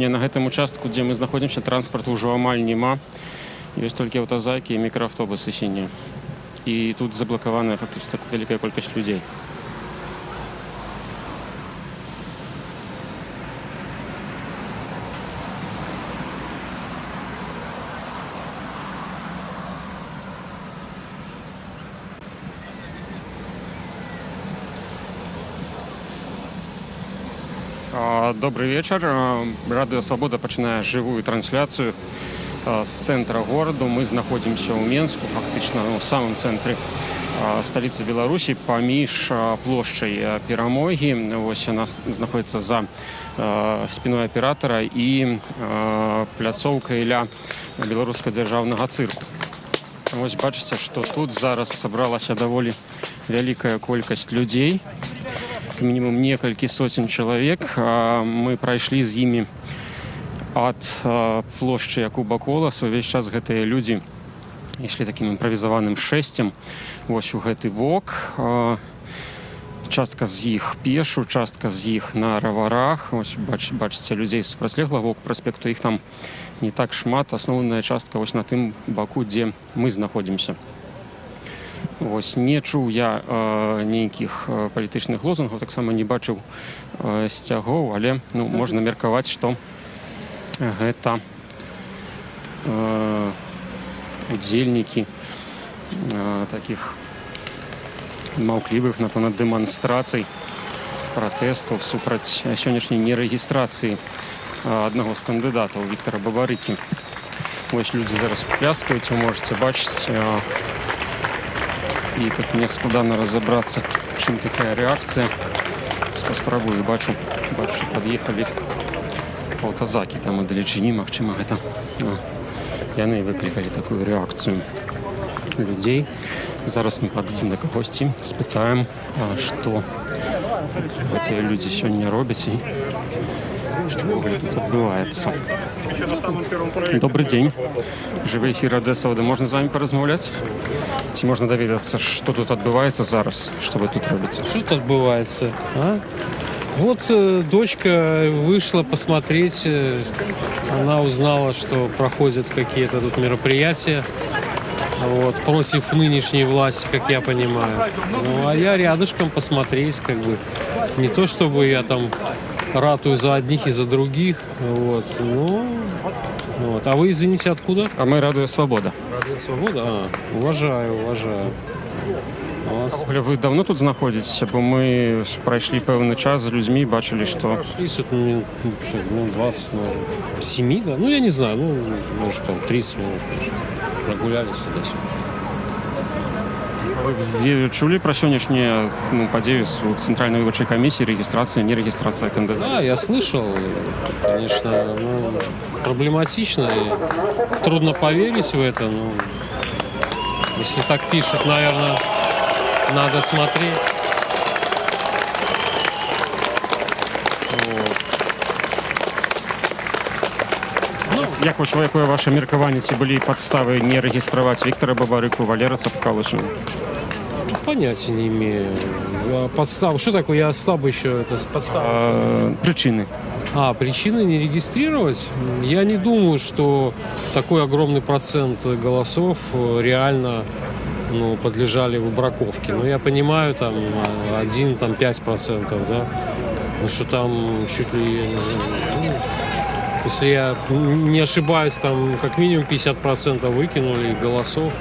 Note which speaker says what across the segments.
Speaker 1: На гэтым участку, дзе мы знаходзімся, транспарту ўжо амаль няма. Ёсць толькі аўтазакі і мікрааўтобусы сінія. І тут заблакаваная фактычна вялікая колькасць людзей. Добры вечар. Радыё Свабода пачынае жывую трансляцыю з цэнтра гораду. Мы знаходзімся ў Менску, фактычна, ну, у самым цэнтры сталіцы Беларусі, паміж плошчай Перамогі. Вось яна знаходзіцца за спіной аператара, і пляцоўкай ля Беларускага дзяржаўнага цырку. Вось бачыце, што тут зараз сабралася даволі вялікая колькасць людзей, як мінімум некалькі соцень чалавек. Мы прайшлі з імі ад плошчы Якуба Коласа. Увесь час гэтыя людзі ішлі такім імправізаваным шэсцем вось у гэты бок. Частка з іх пешу, частка з іх на раварах. Ось бачыце людзей з супрацьлеглага боку праспекту, іх там не так шмат. Асноўная частка вось на тым баку, дзе мы знаходзімся. Вось не чуў я нейкіх палітычных лозунгаў, таксама не бачыў сцягоў, але, ну, можна меркаваць, што гэта удзельнікі такіх маўклівых, напэўна, дэманстрацый пратэстаў супраць сённяшняй нерэгістрацыі аднаго з кандыдатаў, Віктара Бабарыкі. Вось людзі зараз пляскаюць, вы можаце бачыць. І тут мне складана разабрацца, чым такая рэакцыя. Паспрабую, бачу, пад'ехалі аўтазакі там у далечыні, магчыма, гэта яны выклікалі такую рэакцыю людзей. Зараз мы падыдзем да кагосьці, спытаем, што гэтыя людзі сёння робяць і што ўвогуле тут адбываецца. Добры дзень. Жывы эфір Радыё Свабода. Можна з вамі паразмаўляць? Ці можна даведацца, што тут адбываецца зараз, што вы тут робіце?
Speaker 2: Что тут адбываецца? А? Вот дочка вышла посмотреть, она узнала, что проходят какие-то тут мероприятия, вот, против нынешней власти, как я понимаю. Ну, а я рядышком посмотреть, как бы, не то чтобы я там ратую за одних и за других, вот, ну, вот. А вы, извините, откуда?
Speaker 1: А мы Радыё Свабода.
Speaker 2: Радио Свобода? А, уважаю, уважаю. Молодцы.
Speaker 1: Увогуле, вы даўно тут знаходзіцеся, бо мы ж прайшлі пэўны час з людзьмі, бачылі, што
Speaker 2: Прошли тут минут, ну, что, минут 20, может, 7, да? Ну, я не знаю, ну, может, там 30 минут, может, прогулялись туда-сюда.
Speaker 1: Вы чулі пра сённяшнюю, ну, падзею з Цэнтральнай выбарчай камісіі, рэгістрацыя, нерэгістрацыя кандыдата?
Speaker 2: Да, я слышал, конечно, ну, проблематично, и трудно поверить в это, но если так пишут, наверное, надо смотреть. Вот.
Speaker 1: Ну, як вось, якое ваша меркаванне, ці былі падставы не рэгістраваць Віктара Бабарыку, Валера Цапкалу сёння?
Speaker 2: Понятия не имею. А подстава. Что такое? Я слабо еще это подстава.
Speaker 1: Прычыны.
Speaker 2: А, причины не регистрировать? Я не думаю, что такой огромный процент голосов реально, ну, подлежали выбраковке. Ну, я понимаю, там 1, там 5%, да? Ну, что там чуть ли, я не знаю, ну, если я не ошибаюсь, там как минимум 50% выкинули голосов,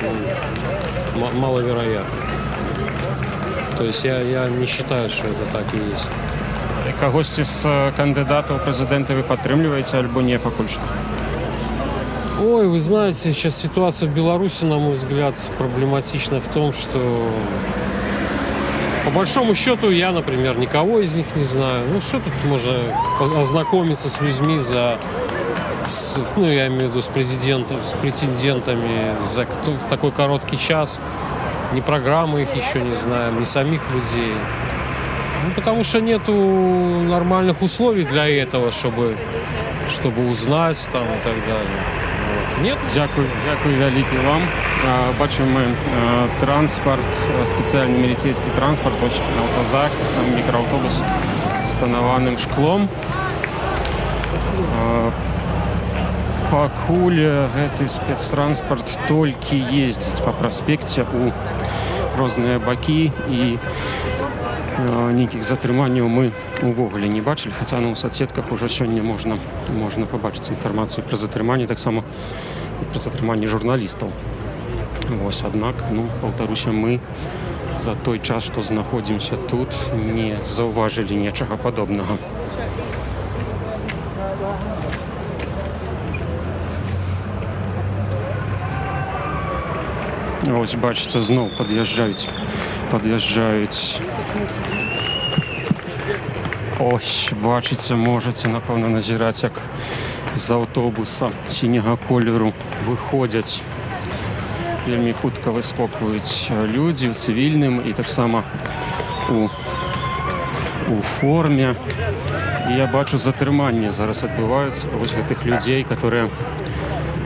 Speaker 2: ну, маловероятно. То есть я не считаю, что это так и есть.
Speaker 1: Кагосьці з кандыдатаў у прэзідэнты вы падтрымліваеце альбо не пакуль што?
Speaker 2: Ой, вы знаете, сейчас ситуация в Беларуси, на мой взгляд, проблематична в том, что по большому счету я, например, никого из них не знаю. Ну, что тут можно ознакомиться с людьми ну, я имею в виду с президентом, с претендентами за такой короткий час. Ни программы их еще не знаем, ни самих людей. Ну, потому что нету нормальных условий для этого, чтобы узнать там и так далее. Вот. Нет.
Speaker 1: Дзякуй, дзякуй вялікі вам. Бачым мы транспарт, спецыяльны міліцейскі транспарт, вось аўтазак, там мікрааўтобус з танаваным шклом. Пакуль гэты спецтранспарт толькі ездзіць па праспекце у розныя бакі, і нейкіх затрыманняў мы увогуле не бачылі, хаця, ну, у соцсетках ужо сёння можна пабачыць інфармацыю пра затрыманне, таксама і пра затрыманне журналістаў. Вось, аднак, ну, паўтаруся, мы за той час, што знаходзімся тут, не заўважылі нечага падобнага. Ось, бачыце, зноў пад'язджаюць. Ось, бачыце, можаце, напэўна, назіраць, як з аўтобуса сіняга колеру выходзяць, вельмі хутка выскокваюць людзі ў цывільным і таксама у форме. І я бачу, затрыманні зараз адбываюцца вось гэтых людзей, которые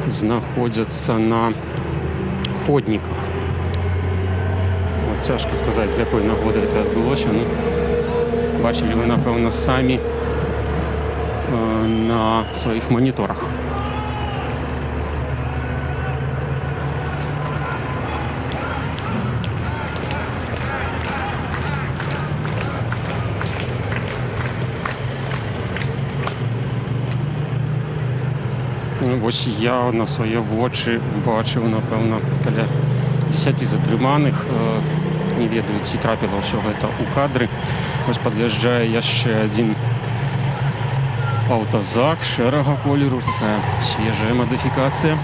Speaker 1: знаходзяцца на ходніках. Вот, цяжка сказаць, з якой нагоды гэта адбылося. Ну, бачылі вы, напэўна, самі на сваіх маніторах. Ну, вось я на свае вочы бачыў, напэўна, каля 10 затрыманых. Не ведаю, ці трапіла ўсё гэта ў кадры. Вось пад'язджае яшчэ адзін аўтазак шэрага колеру, такая свежая мадыфікацыя.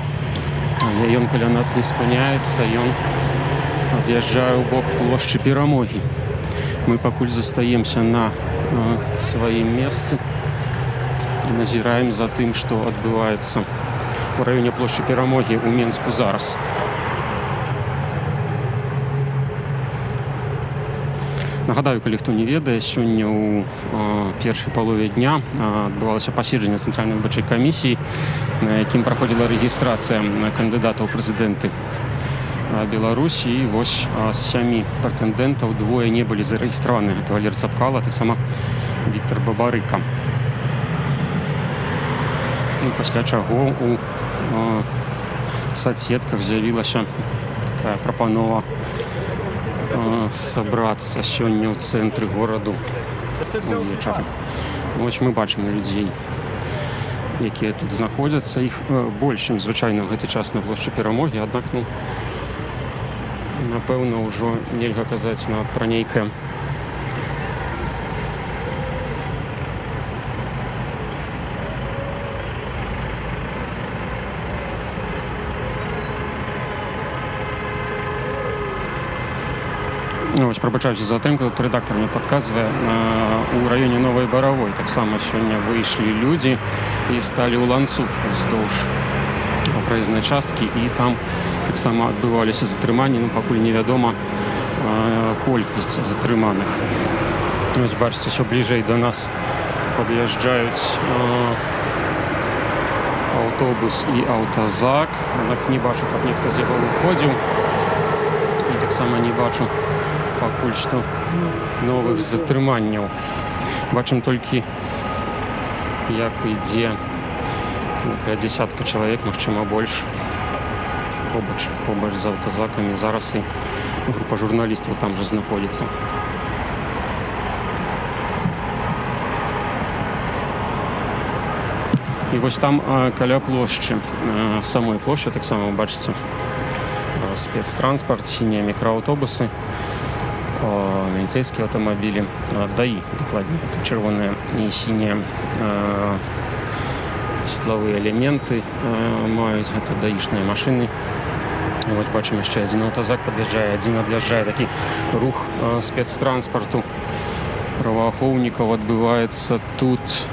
Speaker 1: Але ён каля нас не спыняецца, ён ад'язджае ў бок плошчы Перамогі. Мы пакуль застаемся на сваім месцы і назіраем за тым, што адбываецца ў раёне плошчы Перамогі ў Менску зараз. Нагадаю, калі хто не ведае, сёння ў першай палове дня адбывалася паседжанне Цэнтральнай выбарчай камісіі, на якім праходзіла рэгістрацыя кандыдата ў прэзідэнты Беларусі. І вось з сямі прэтэндэнтаў двое не былі зарэгістраваны. Гэта Валер Цапкала, таксама Віктор Бабарыка. Ну, пасля чаго у соцсетках з'явілася такая прапанова сабрацца сёння ў цэнтры гораду увечары. Вось мы бачым людзей, якія тут знаходзяцца. Іх больш, чым звычайна ў гэты час на плошчы Перамогі, аднак, ну, напэўна, ўжо нельга казаць нават пра нейкае Ну, вось, прабачаюся за затрымку, тут рэдактар мне падказвае, у раёне Новай Баравой таксама сёння выйшлі людзі і сталі ў ланцуг уздоўж праезнай часткі, і там таксама адбываліся затрыманні, ну, пакуль невядома колькасць затрыманых. Вось бачыце, ўсё бліжэй да нас пад'язджаюць аўтобус і аўтазак, аднак не бачу, каб нехта з яго выходзіў, і таксама не бачу пакуль што новых затрыманняў. Бачым толькі, як ідзе каля десятка чалавек, магчыма, больш, побач з аўтазакамі. Зараз і група журналістаў там жа знаходзіцца. І вось там, каля плошчы, самой плошчы, таксама бачыце спецтранспарт, сінія мікрааўтобусы, міліцэйскія аўтамабілі, ДАІ, дакладней, это чырвоныя і сінія светлавыя элементы маюць, гэта даішныя машыны. І вось бачым, яшчэ адзін аўтазак пад'язджае, адзін ад'язджае, такі рух спецтранспарту праваахоўнікаў адбываецца тут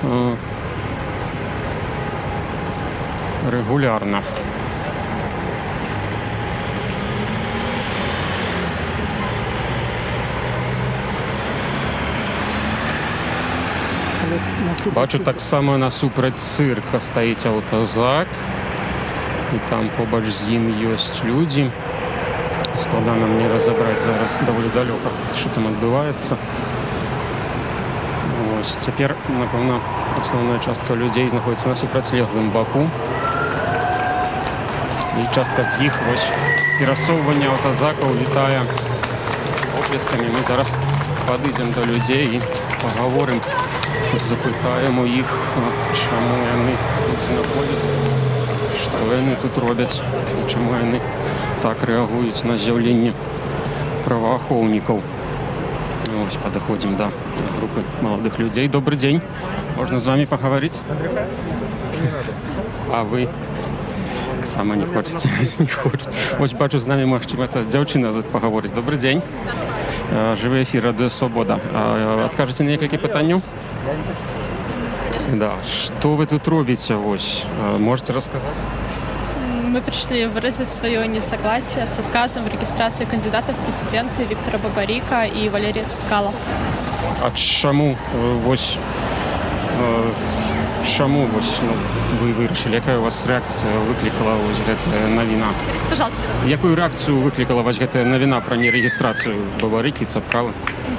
Speaker 1: рэгулярна. Бачу, таксама насупраць цырка стаіць аўтазак, і там побач з ім ёсць людзі. Складана мне разабраць зараз, даволі далёка, што там адбываецца. Вось цяпер, напэўна, асноўная частка людзей знаходзіцца на супрацьлеглым баку. І частка з іх вось перасоўванне аўтазакаў вітае оплескамі. Мы зараз падыдзем да людзей і пагаворым, запытаем у іх, чаму яны тут знаходзяцца, што яны тут робяць і чаму яны так рэагуюць на з'яўленне праваахоўнікаў. Вось падыходзім да групы маладых людзей. Добры дзень. Можна з вамі пагаварыць? А вы таксама не хочаце? Не хочаце. Вось бачу, з намі, магчыма, та дзяўчына пагаворыць. Добры дзень. Жывы эфір Радыё Свабода. Адкажаце на некалькі пытанняў? Да. Што вы тут робіце? Вось? Можаце расказаць?
Speaker 3: Мы пришли выразить свое несогласие с отказом в регистрации кандидатов в президенты Виктора Бабарика и Валерия Цепкало.
Speaker 1: А чаму вось чаму вось, ну, вы вырашылі, якая у вас рэакцыя выклікала вось гэтая навіна?
Speaker 3: Скажите, пожалуйста.
Speaker 1: Якую рэакцыю выклікала вось гэтая навіна пра нерэгістрацыю Бабарыкі, Цапкалы?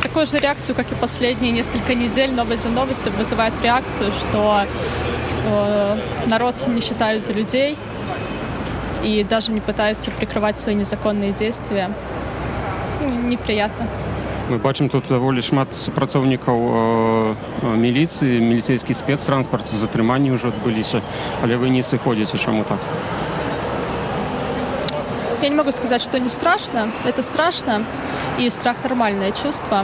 Speaker 3: Такую же реакцию, как и последние несколько недель, новость за новостью вызывает реакцию, что народ не считают за людей и даже не пытаются прикрывать свои незаконные действия. Ну, неприятно.
Speaker 1: Мы бачым тут даволі шмат супрацоўнікаў міліцыі, міліцэйскі спецтранспарт, затрыманні ўжо адбыліся, але вы не сыходзіце, чаму так?
Speaker 3: Я не могу сказать, что не страшно. Это страшно, и страх — нормальное чувство.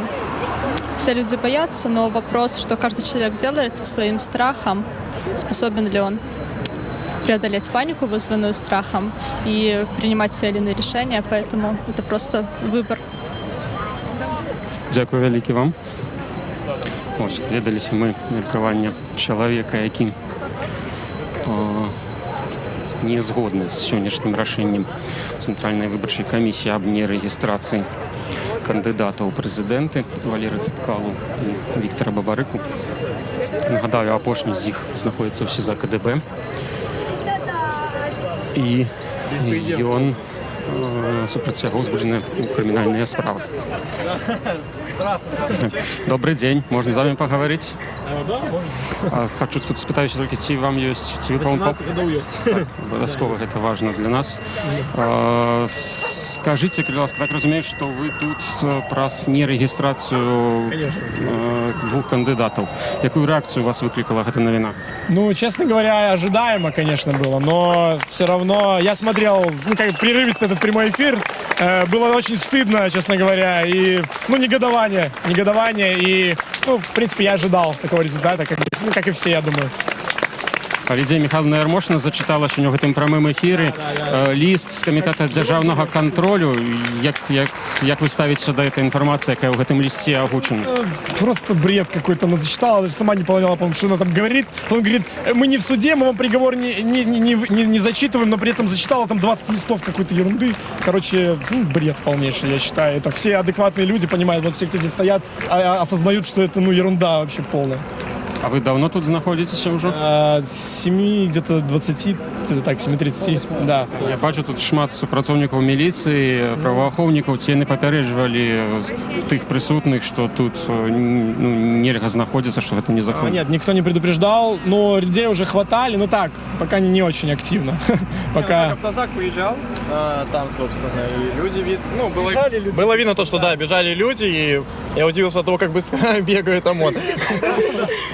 Speaker 3: Все люди боятся, но вопрос, что каждый человек делает со своим страхом, способен ли он преодолеть панику, вызванную страхом, и принимать те или иные решения, поэтому это просто выбор.
Speaker 1: Дзякуй вялікі вам. Вось, даведаліся мы меркаванне чалавека, які не згодны з сённяшнім рашэннем Цэнтральнай выбарчай камісіі аб нерэгістрацыі кандыдата ў прэзідэнты Валеры Цапкалу і Віктара Бабарыку. Нагадаю, апошні з іх знаходзіцца ў СІЗА КДБ. І ён супраць яго ўзбуджана крымінальная справа. Добры дзень, можна з вамі пагаварыць? А, хачу тут спытаюся толькі, ці вам ёсць, ці вы
Speaker 4: 18 гадоў ёсць.
Speaker 1: Абавязкова, гэта важна для нас. А, скажыце, калі ласка, так разумею, што вы тут праз нерэгістрацыю
Speaker 4: Конечно.
Speaker 1: Двух кандыдатаў. Якую рэакцыю у вас выклікала гэта навіна?
Speaker 4: Ну, честно говоря, ожидаемо, конечно, было, но все равно я смотрел, ну, как прерывистый этот прямой эфир, было очень стыдно, честно говоря, и, ну, негодование, негодование, и, ну, в принципе, я ожидал такого результата, как, ну, как и все, я думаю.
Speaker 1: А Лідзія Міхайлаўна Ярмошына зачытала сёння ў гэтым прамым эфіры ліст з Камітэта дзяржаўнага кантролю. Як вы ставіцеся да гэтай інфармацыі, якая ў гэтым лісце агучана?
Speaker 4: Просто бред какой-то она зачитала, даже сама не поняла, по-моему, что она там говорит. То он говорит: «Мы не в суде, мы вам приговор не зачитываем», но при этом зачитала там 20 листов какой-то ерунды. Короче, ну, бред полнейший, я считаю. Это все адекватные люди понимают, вот все, кто здесь стоят, осознают, что это, ну, ерунда вообще полная.
Speaker 1: А вы даўно тут знаходзіцеся ўжо?
Speaker 4: С 7, где-то 20, где-то так, 7:30, да.
Speaker 1: Я бачу тут шмат супрацоўнікаў міліцыі, праваахоўнікаў. Ці яны папярэджвалі тых прысутных, што тут ну, нельга знаходзіцца, што гэта незаконна?
Speaker 4: Нет, никто не предупреждал, но людей уже хватали, ну так, пока не очень активно. Пока.
Speaker 5: Автозак уезжал, там, собственно, и люди, ну, было видно то, что, да, бежали люди, и я удивился от того, как быстро бегает ОМОН.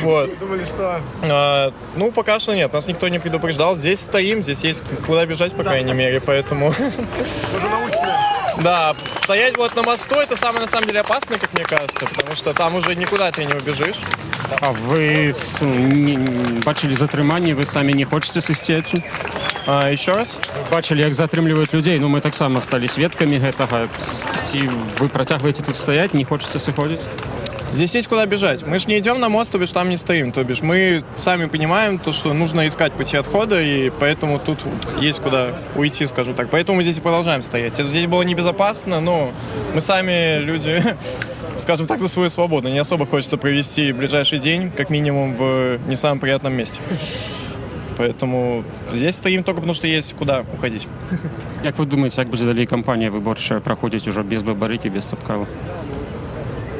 Speaker 5: Вот.
Speaker 4: Думали, что
Speaker 5: А, ну, пока что нет, нас никто не предупреждал. Здесь стоим, здесь есть куда бежать, по крайней мере, поэтому.
Speaker 4: Уже научно.
Speaker 5: Да, стоять вот на мосту — это самое, на самом деле, опасное, как мне кажется, потому что там уже никуда ты не убежишь.
Speaker 1: А вы бачылі затрыманні, вы самі не хочаце сысці адсюль?
Speaker 5: А, еще раз?
Speaker 1: Бачылі, як затрымліваюць людзей, ну, мы таксама сталі сведкамі гэтага. Ці вы працягваеце тут стаяць, не хочаце сыходзіць?
Speaker 5: Здесь есть куда бежать. Мы же не идем на мост, то бишь там не стоим. То бишь мы сами понимаем то, что нужно искать пути отхода, и поэтому тут есть куда уйти, скажу так. Поэтому мы здесь и продолжаем стоять. Здесь было небезопасно, но мы сами люди, скажем так, за свою свободу. Не особо хочется провести ближайший день, как минимум, в не самом приятном месте. Поэтому здесь стоим только потому, что есть куда уходить.
Speaker 1: Як вы думаеце, як будзе далей кампанія выбарчая праходзіць ужо без Бабарыкі, без Цапкалы?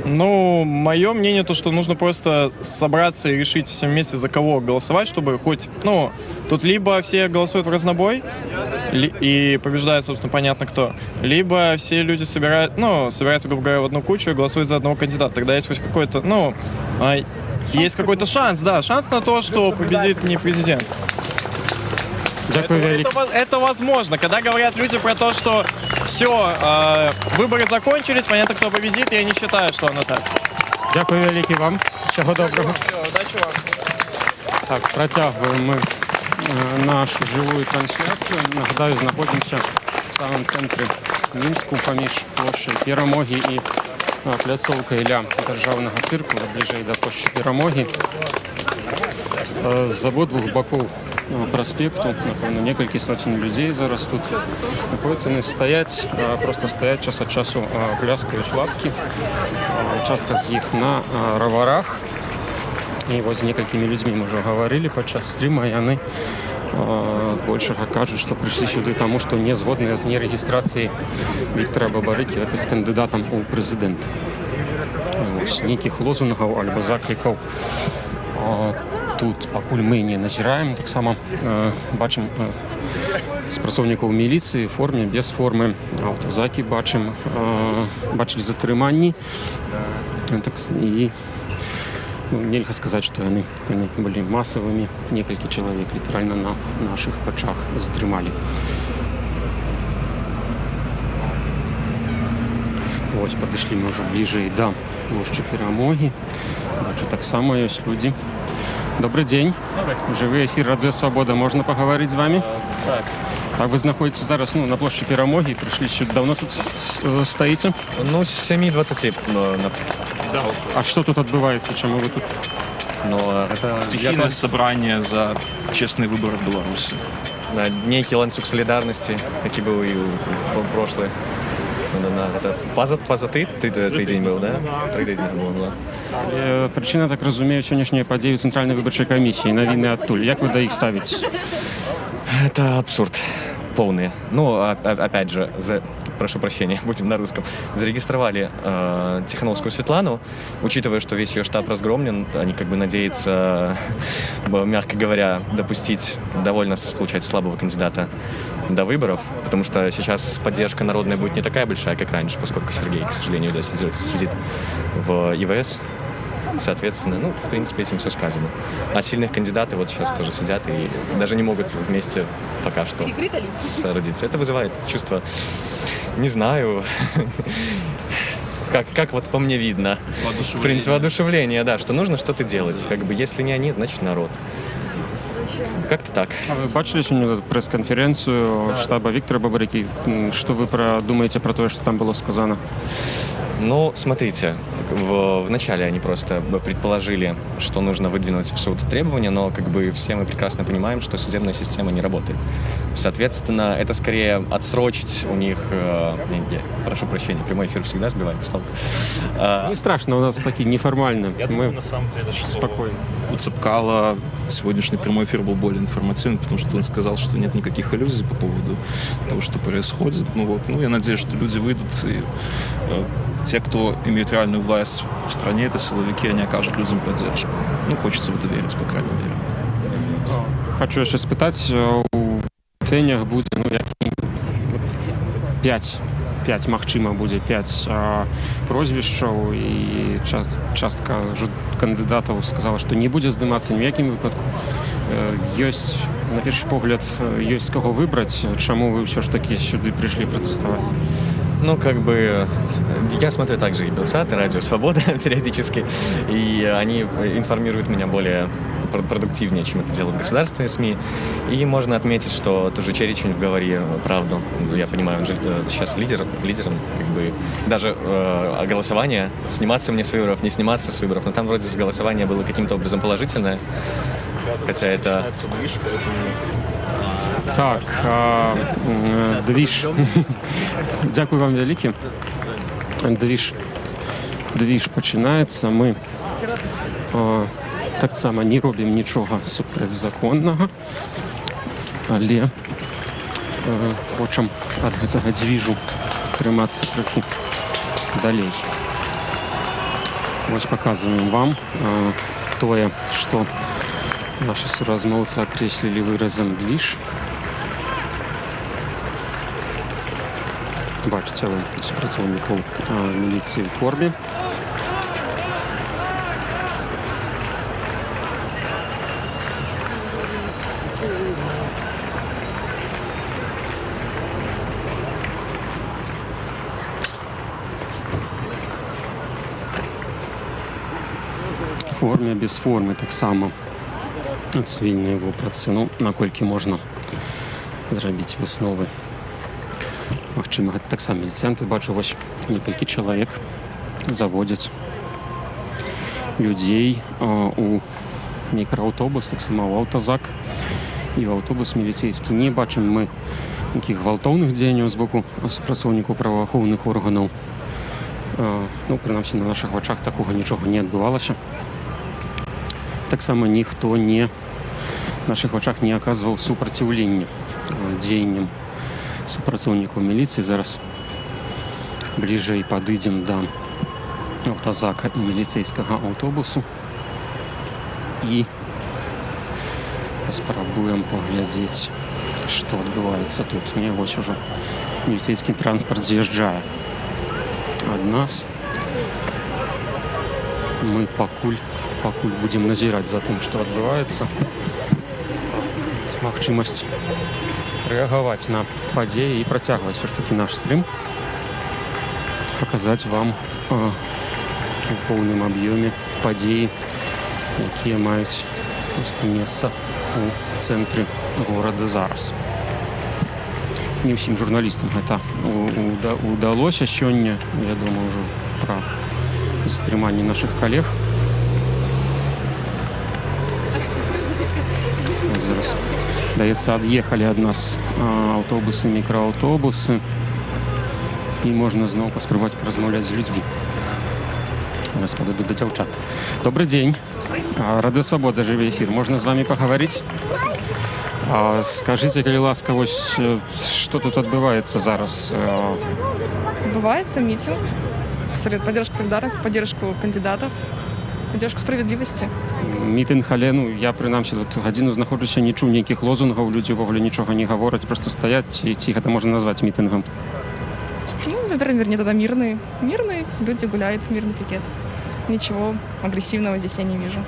Speaker 5: Ну, мое мнение то, что нужно просто собраться и решить всем вместе, за кого голосовать, чтобы хоть, ну, тут либо все голосуют в разнобой, и побеждает, собственно, понятно кто, либо все люди собирают, ну, собираются, грубо говоря, в одну кучу и голосуют за одного кандидата. Тогда есть хоть какой-то, ну, есть какой-то шанс, да, шанс на то, что победит не президент.
Speaker 1: Дзякуй
Speaker 5: Это,
Speaker 1: вялікі.
Speaker 5: это возможно. Когда говорят люди про то, что все, выборы закончились, понятно, кто победит, я не считаю, что оно так.
Speaker 1: Дзякуй вялікі вам. Усяго добрага.
Speaker 5: Всё, удачи вам.
Speaker 1: Так, працягваем мы нашу жывую трансляцыю. Нагадаю, знаходзімся ў самым цэнтры Мінску, паміж плошчай Перамогі і пляцоўкай ля Дзяржаўнага цырку, бліжэй да плошчы Перамогі. З абодвух бакоў праспекту, напэўна, некалькі соцень людзей зараз тут знаходзяцца. Яны стаяць, проста стаяць, час ад часу пляскаюць у ладкі. Частка з іх на раварах. І вось з некалькімі людзьмі мы ўжо гаварылі падчас стрыма, і яны збольшага кажуць, што прыйшлі сюды таму, што не згодныя з нерэгістрацыяй Віктара Бабарыкі якось кандыдатам у прэзідэнты. Вось, нейкіх лозунгаў альбо заклікаў тут пакуль мы не назіраем. Таксама бачым супрацоўнікаў міліцыі ў форме, без формы, аўтазакі бачым, бачылі затрыманні. Так, і, ну, нельга сказаць, што яны былі масавымі. Некалькі чалавек літаральна на нашых вачах затрымалі. Вось падышлі мы ўжо бліжэй да плошчы Перамогі. Бачу, таксама ёсць людзі. Добры дзень. Жывы эфір Радыё Свабода. Можна пагаварыць з вамі?
Speaker 6: Так.
Speaker 1: Так, вы знаходзіцеся зараз, ну, на плошчы Перамогі, прыйшлі сюды. Даўно тут стаіце?
Speaker 6: Ну, с 7:20. Но,
Speaker 1: А што тут адбываецца? Чаму вы тут?
Speaker 6: Но это
Speaker 7: Стихийное
Speaker 6: я
Speaker 7: собрание за честные выборы в Беларуси.
Speaker 6: На нейкі ланцуг солідарнасці, які быў і ў прошлы. Ну, на, это паза тыдзень быў, да? 3 тыдні было.
Speaker 1: Прычына, так разумею, сённяшняй падзеі Цэнтральнай выбарчай камісіі, навіны адтуль. Як вы да іх ставіцеся?
Speaker 6: Это абсурд полный. Ну, опять же, прошу прощения, будем на русском. Зарегистрировали Тихановскую Светлану, учитывая, что весь ее штаб разгромлен, они как бы надеются, мягко говоря, допустить довольно, получается, слабого кандидата до выборов, потому что сейчас поддержка народная будет не такая большая, как раньше, поскольку Сергей, к сожалению, да, сидит в ИВС. Соответственно, ну, в принципе, этим все сказано. А сильных кандидаты вот сейчас тоже сидят и даже не могут вместе пока что соорудиться. Это вызывает чувство, не знаю, как вот по мне видно. В принципе, воодушевление, да, что нужно что-то делать. Как бы, если не они, значит народ. Как-то так.
Speaker 1: А вы бачылі сёння прэс-канферэнцыю штаба Віктара Бабарыкі? Што вы думаеце пра тое, што там было сказана?
Speaker 6: Ну, смотрите, вначале они просто предположили, что нужно выдвинуть в суд требования, но как бы все мы прекрасно понимаем, что судебная система не работает. Соответственно, это скорее отсрочить у них... Не, я прошу прощения, прямой эфир всегда сбивает с толку.
Speaker 1: Не страшна, у нас такі нефармальны.
Speaker 7: Я
Speaker 1: Мы
Speaker 7: думаю, на самом деле, что
Speaker 1: спакойна.
Speaker 7: у Цепкала сегодняшний прямой эфир был более информативный, потому что он сказал, что нет никаких иллюзий по поводу того, что происходит. Ну вот, ну я надеюсь, что люди выйдут и те, кто имеют реальную власть в стране, это силовики, они окажут людям поддержку. Ну, хочется в это верить, по крайней мере.
Speaker 1: Хачу яшчэ спытаць, у тэнях будзе, ну, як 5, 5, магчыма, будзе 5 прозвішчаў, і частка ўжо кандыдатаў сказала, што не будзе здымацца ні ў якім выпадку. Ёсць, на першы погляд, ёсць з каго выбраць. Чаму вы ўсё ж такі сюды прыйшлі пратэставаць?
Speaker 6: Ну, как бы, я смотрю также и Белсат, и Радио Свобода периодически, и они информируют меня более продуктивнее, чем это делают государственные СМИ. И можно отметить, что тоже Черечень в «Говори правду», я понимаю, он же сейчас лидер, лидером, как бы, даже голосование, сниматься мне с выборов, не сниматься с выборов, но там вроде голосование было каким-то образом положительное, хотя это...
Speaker 1: Так, движ. Дзякуй вам вялікі. Движ пачынаецца. Мы таксама не робім нічога супрацьзаконнага, але хочам ад гэтага двіжу трымацца трохі далей. Вось паказваем вам тое, што нашы суразмоўцы акрэслілі выразам «движ». Бачыце вы супрацоўнікаў міліцыі ў форме. Форме без формы таксама у цывільнай вопратцы, ну, наколькі можна зрабіць высновы. Магчыма, гэта таксама міліцыянты. Бачу, вось некалькі чалавек заводзяць людзей у мікрааўтобус, таксама ў аўтазак і ў аўтобус міліцейскі. Не бачым мы нейкіх гвалтоўных дзеянняў з боку супрацоўнікаў праваахоўных органаў. Ну, прынамсі, на нашых вачах такога нічога не адбывалася. Таксама ніхто не на нашых вачах не аказваў супраціўлення дзеянням супрацоўнікаў міліцыі. Зараз бліжэй падыдзем да аўтазака і міліцэйскага аўтобусу і паспрабуем паглядзець, што адбываецца тут. Не, вось ужо міліцэйскі транспарт з'язджае ад нас. Мы пакуль будзем назіраць за тым, што адбываецца. Магчымасць рэагаваць на падзеі і працягваць усё ж такі наш стрым, паказаць вам у поўным аб'ёме падзеі, якія маюць проста месца у цэнтры горада зараз. Не ўсім журналістам гэта удалося сёння, вядома ўжо пра затрыманне нашых калег. Зараз, здаецца, ад'ехалі ад нас аўтобусы, мікрааўтобусы, і можна зноў паспрабаваць паразмаўляць з людзьмі. Зараз падыду да дзяўчат. Добры дзень. Радыё Свабода, жывы эфір. Можна з вамі пагаварыць? Скажыце, калі ласка, вось што тут адбываецца зараз?
Speaker 8: Адбываецца мітынг, поддержка солидарности, поддержку кандидатов, поддержку справедливости.
Speaker 1: Мітынг, але, ну, я прынамсі тут гадзіну знаходжуся, не чуў ніякіх лозунгаў, людзі ўвогуле нічога не гавораць, проста стаяць. Ці гэта можна назваць мітынгам?
Speaker 8: Ну, наверное, вернее, тогда мирный. Мирный, люди гуляют, мирный пикет. Ничего агрессивного здесь я не вижу.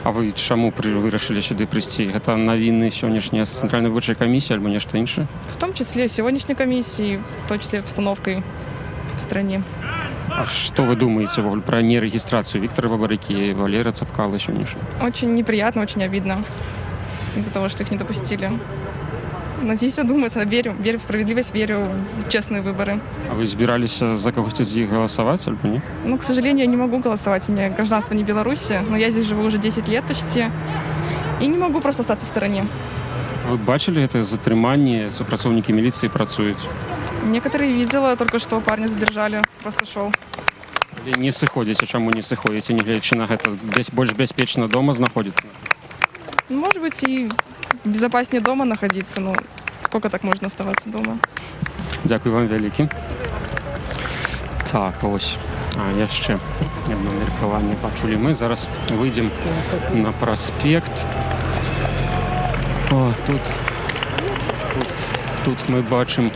Speaker 1: А вы чаму вырашылі сюды прыйсці? Гэта навіны сённяшнія з Цэнтральнай выбарчай камісіі альбо нешта іншае?
Speaker 8: В том числе сегодняшней комиссии, в том числе обстановкой в стране.
Speaker 1: А што вы думаеце ўвогуле пра нерэгістрацыю Віктара Бабарыкі і Валеры Цапкалы сённяшнюю?
Speaker 8: Очень неприятно, очень обидно из-за того, что их не допустили. Надеюсь, одумаются. Верю, верю в справедливость, верю в честные выборы.
Speaker 1: А вы збіраліся за кагосьці з іх галасаваць альбо не?
Speaker 8: Ну, к сожалению, я не могу голосовать. У меня гражданство не Беларуси, но я здесь живу уже 10 лет почти. И не могу просто остаться в стороне.
Speaker 1: Вы бачылі гэта затрыманне, супрацоўнікі міліцыі працуюць?
Speaker 8: Некоторые видела, только что парня задержали, просто шел.
Speaker 1: Але не сыходзіце, чаму не сыходзіце, нягледзячы на гэта, больш бяспечна дома знаходзіцца?
Speaker 8: Ну, может быть, и безопаснее дома находиться, но сколько так можно оставаться дома?
Speaker 1: Дзякуй вам вялікі. Так, ось. А яшчэ одно меркаванне пачулі мы. Зараз выйдзем на праспект. О, тут мы бачым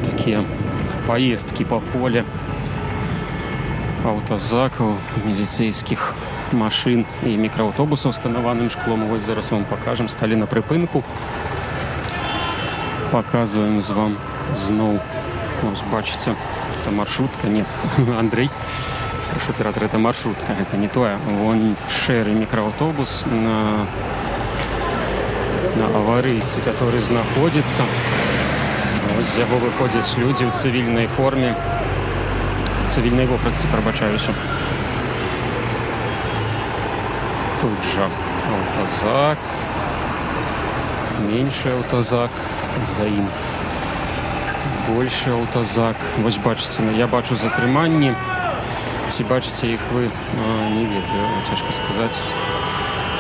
Speaker 1: такія паездкі па поле аўтазакаў, міліцэйскіх машын і мікрааўтобусаў з тынаваным шклом. Вось зараз вам пакажам. Сталі на прыпынку. Паказваем з вам зноў. Вось бачыце, это маршрутка, не, Андрей, прошу оператор, это маршрутка, это не тое. Вон шэры мікрааўтобус на аварыйцы, который знаходзіцца. Вось з яго выходзяць людзі ў цывільнай форме, цывільнай вопратцы, прабачаюся. Тут жа аўтазак, меншы аўтазак, за ім большы аўтазак. Вось бачыце, ну, я бачу затрыманні. Ці бачыце іх вы, не ведаю, цяжка сказаць.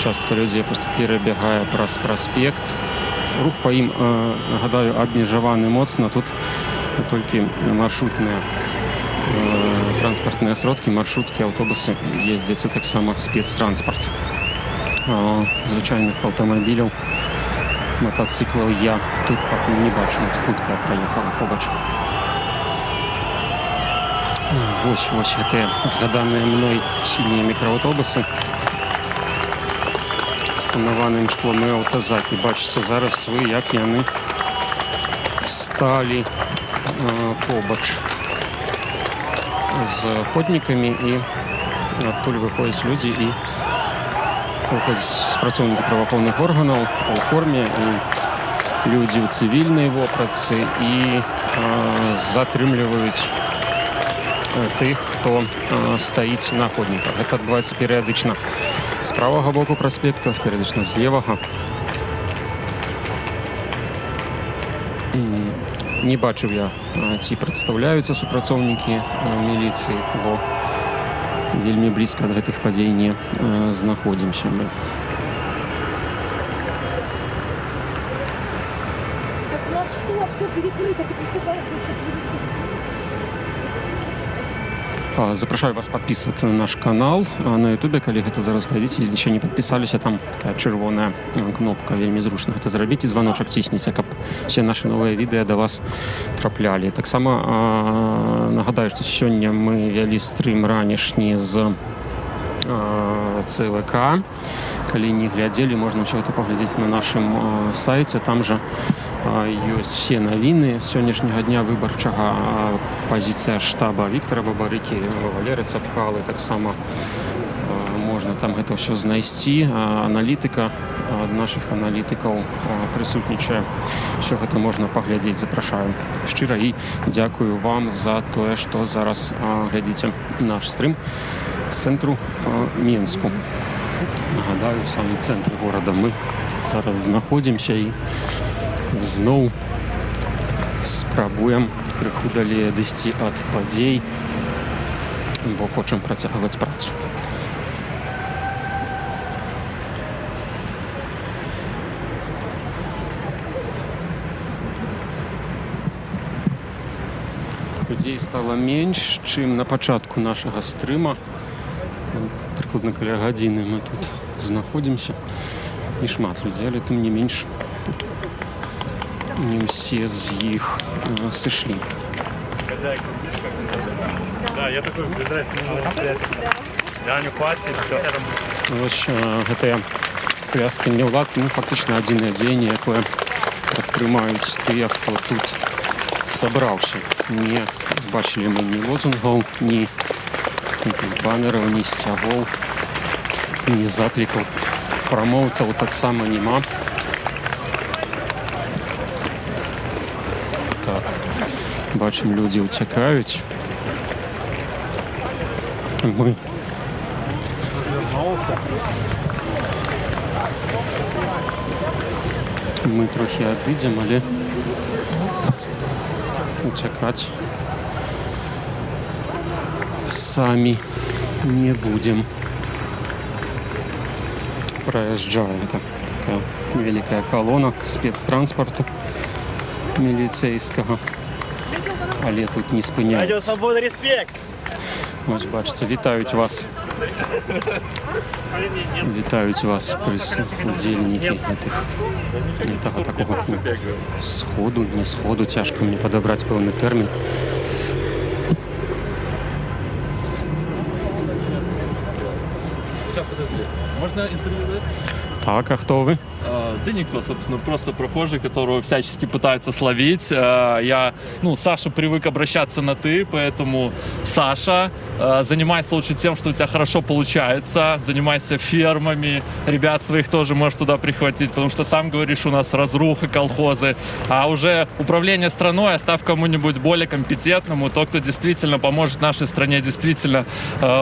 Speaker 1: Частка людзей просто перабягае праз праспект. Рух па ім, нагадаю, абмежаваны моцна. Тут толькі маршрутныя Транспартныя сродкі, маршруткі, аўтобусы ездзяць, і таксама спецтранспарт. Звычайных аўтамабіляў, матацыклаў я тут пакуль не бачу. От хуткая праехала побач. Вось гэтыя згаданыя мной сінія мікрааўтобусы з тонаваным шклом і аўтазакі. Бачыце зараз вы, як яны сталі побач з ходнікамі, і адтуль выходзяць людзі, і выходзяць працоўнікі праваахоўных органаў у форме і людзі ў цывільнай вопратцы і затрымліваюць тых, хто стаіць на ходніках. Гэта адбываецца перыядычна з правага боку праспекта, перыядычна з левага. Не бачыў я, ці прадстаўляюцца супрацоўнікі міліцыі, бо вельмі блізка ад гэтых падзей не знаходзімся мы.
Speaker 9: Так у нас что, все перекрыто, ты представляешь, что все перекрыто?
Speaker 1: Запрашаю вас подписываться на наш канал на Ютубе, калі гэта зараз глядзіце, если еще не подписаліся, там такая чырвоная кнопка, вельмі зручна гэта зрабіць, і званочак цісніце, каб все наши новыя відэа да вас траплялі. Таксама нагадаю, што сёння мы вялі стрым ранішні з ЦВК. Калі не глядзелі, можна ўсё гэта паглядзець на нашым сайце. Там жа ёсць все навіны сённяшняга дня выбарчага, пазіцыя штаба Віктора Бабарыкі, Валеры Цапкалы. Таксама можна там гэта ўсё знайсці. Аналітыка ад нашых аналітыкаў прысутнічае. Всё гэта можна паглядзець, запрашаю шчыра і дзякую вам за тое, што зараз глядзіце наш стрым з цэнтру Менску. Нагадаю, у самым цэнтры горада мы зараз знаходзімся і зноў спрабуем крыху далей адысці ад падзей, бо хочам працягваць працу. Людзей стала менш, чым на пачатку нашага стрыма. Прыкладна каля гадзіны мы тут знаходзімся. Не шмат людзей, але тым не менш не ўсе з іх сышлі.
Speaker 10: Да, я такой Да, не хватит, все.
Speaker 1: Вось гэтыя плясканне ўлад, ну, фактычна адзінае дзеянне, якое падтрымаюць тыя, хто тут сабраўся. Не бачылі мы ні лозунгаў, ні нейкіх банераў, ні сцягоў, ні заклікаў. Прамоўцаў таксама няма. Так, бачым, людзі ўцякаюць. Мы трохі адыдзем, але уцякаць самі не будзем. Праязджае это такая невялікая калона спецтранспарту міліцэйскага, але тут не
Speaker 10: Радио
Speaker 1: спыняецца.
Speaker 10: Свобода, респект!
Speaker 1: Вось бачыце, вітаюць вас. Вітаюць вас удзельнікі гэтых гэтага такога, ну, сходу, не сходу, цяжка мне падабраць пэўны тэрмін.
Speaker 11: Сейчас, подожди. Можно интервью дать?
Speaker 1: Так, а хто вы?
Speaker 11: Да никто, собственно, просто прохожий, которого всячески пытаются словить. Я, ну, Саша привык обращаться на «ты», поэтому, Саша, занимайся лучше тем, что у тебя хорошо получается, занимайся фермами, ребят своих тоже можешь туда прихватить, потому что сам говоришь, у нас разруха, колхозы, а уже управление страной оставь кому-нибудь более компетентному, тот, кто действительно поможет нашей стране действительно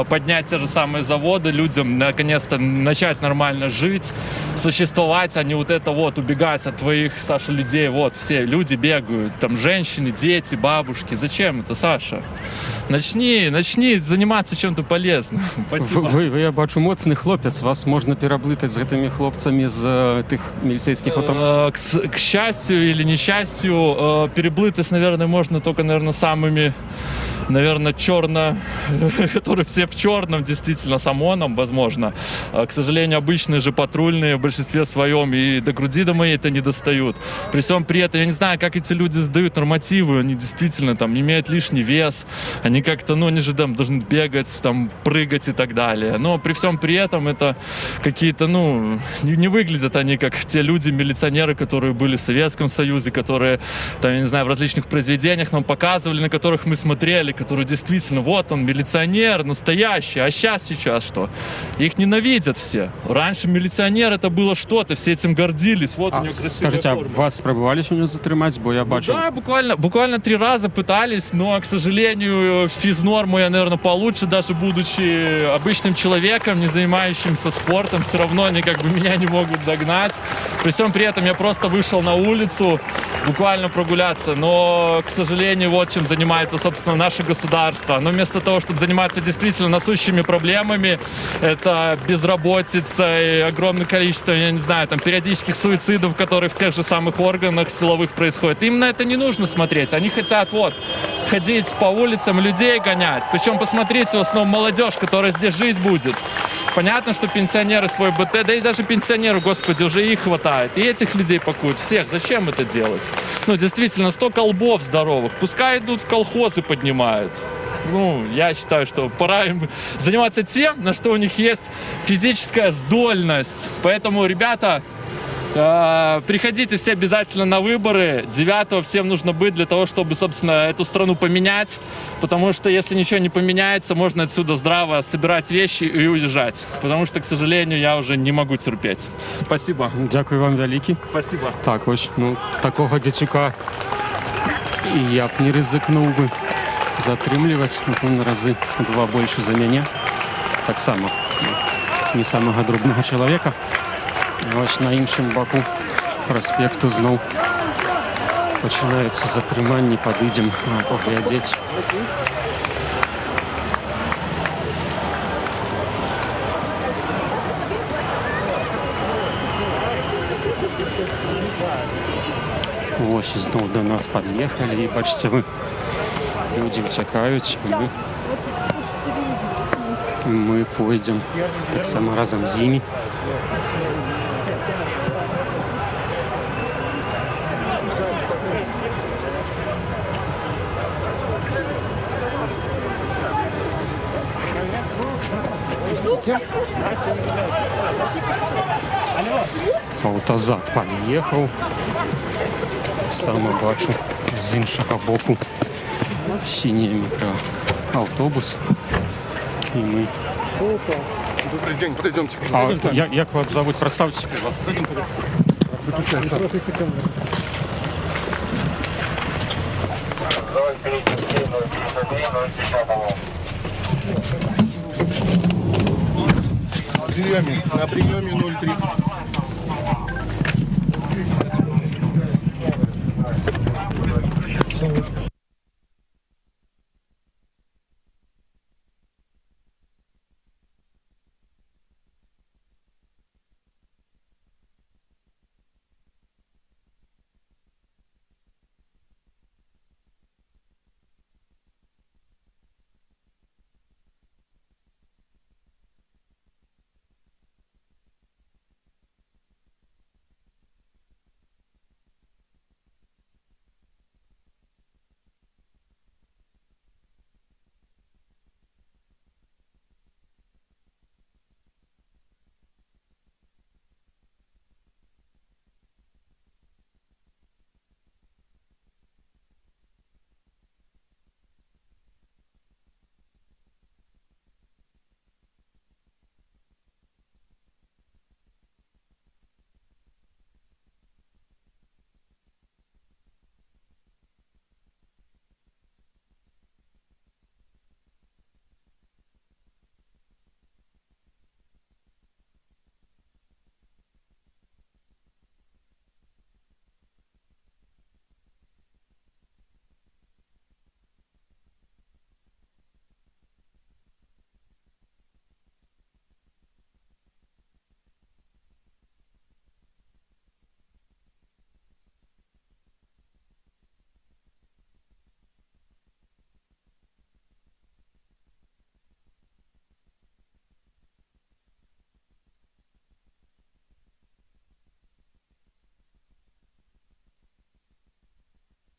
Speaker 11: поднять те же самые заводы, людям наконец-то начать нормально жить, существовать, а не вот это вот убегать от твоих, Саша, людей. Вот, все люди бегают, там женщины, дети, бабушки. Зачем это, Саша? Начни заниматься чем-то полезным. Спасибо.
Speaker 1: Вы, я бачу, моцны хлопец, вас можна пераблытаць з гэтымі хлопцамі з тых міліцэйскіх аўтамабіляў.
Speaker 11: К счастью или несчастью, переблытать, наверное, можно только, наверное, самыми Наверное, черно, которые все в черном, действительно, с ОМОНом, возможно. К сожалению, обычные же патрульные в большинстве своем и до груди до моей это не достают. При всем при этом, я не знаю, как эти люди сдают нормативы, они действительно там имеют лишний вес, они как-то, ну, они же там должны бегать, там, прыгать и так далее. Но при всем при этом это какие-то, ну, не выглядят они как те люди, милиционеры, которые были в Советском Союзе, которые, там, я не знаю, в различных произведениях нам показывали, на которых мы смотрели, которые действительно, вот он, милиционер настоящий, а сейчас что? Их ненавидят все. Раньше милиционер это было что-то, все этим гордились. Вот у
Speaker 1: А,
Speaker 11: него красивая
Speaker 1: скажыце, а
Speaker 11: форма.
Speaker 1: вас спрабавалі сёння затрымаць, бо я бачу.
Speaker 11: Да, буквально три раза пытались, но, к сожалению, физнорму я, наверное, получше, даже будучи обычным человеком, не занимающимся спортом, все равно они как бы меня не могут догнать. При всем при этом я просто вышел на улицу буквально прогуляться, но, к сожалению, вот чем занимается, собственно, наше государство. Но вместо того, чтобы заниматься действительно насущими проблемами, это безработица и огромное количество, я не знаю, там, периодических суицидов, которые в тех же самых органах силовых происходят. Им на это не нужно смотреть. Они хотят вот ходить по улицам, людей гонять. Причем, посмотрите, в основном молодежь, которая здесь жить будет. Понятно, что пенсионеры свой БТ, да и даже пенсионеры, господи, уже их хватает. И этих людей пакуют, всех. Зачем это делать? Ну, действительно, столько лбов здоровых. Пускай идут в колхозы поднимают. Ну, я считаю, что пора им заниматься тем, на что у них есть физическая здольность. Поэтому, ребята, приходите все обязательно на выборы. 9 всем нужно быть для того, чтобы, собственно, эту страну поменять. Потому что если ничего не поменяется, можно отсюда здраво собирать вещи и уезжать. Потому что, к сожалению, я уже не могу терпеть. Спасибо.
Speaker 1: Дзякуй вам вялікі.
Speaker 11: Спасибо.
Speaker 1: Так, вось, ну, такога дзецюка і я б не рызыкнуў бы затрымліваць, напэўна, разы ў два больш за мяне. Таксама не самага дробнага чалавека. Вось на іншым баку праспекту зноў пачынаюцца затрыманні, падыдзем паглядзець. Вось зноў да нас пад'ехалі і, бачыце вы, людзі ўцякаюць, мы пойдзем таксама разам з імі. Аўтазак пад'ехаў. Сама бачу з іншага боку сіні мікрааўтобус. І мы.
Speaker 12: Добрый день, пройдемте,
Speaker 1: А,
Speaker 12: пожалуйста.
Speaker 1: як вас завуць? Прадстаўцеся, пожалуйста.
Speaker 12: Выключайся. На приеме, на приеме 0,30.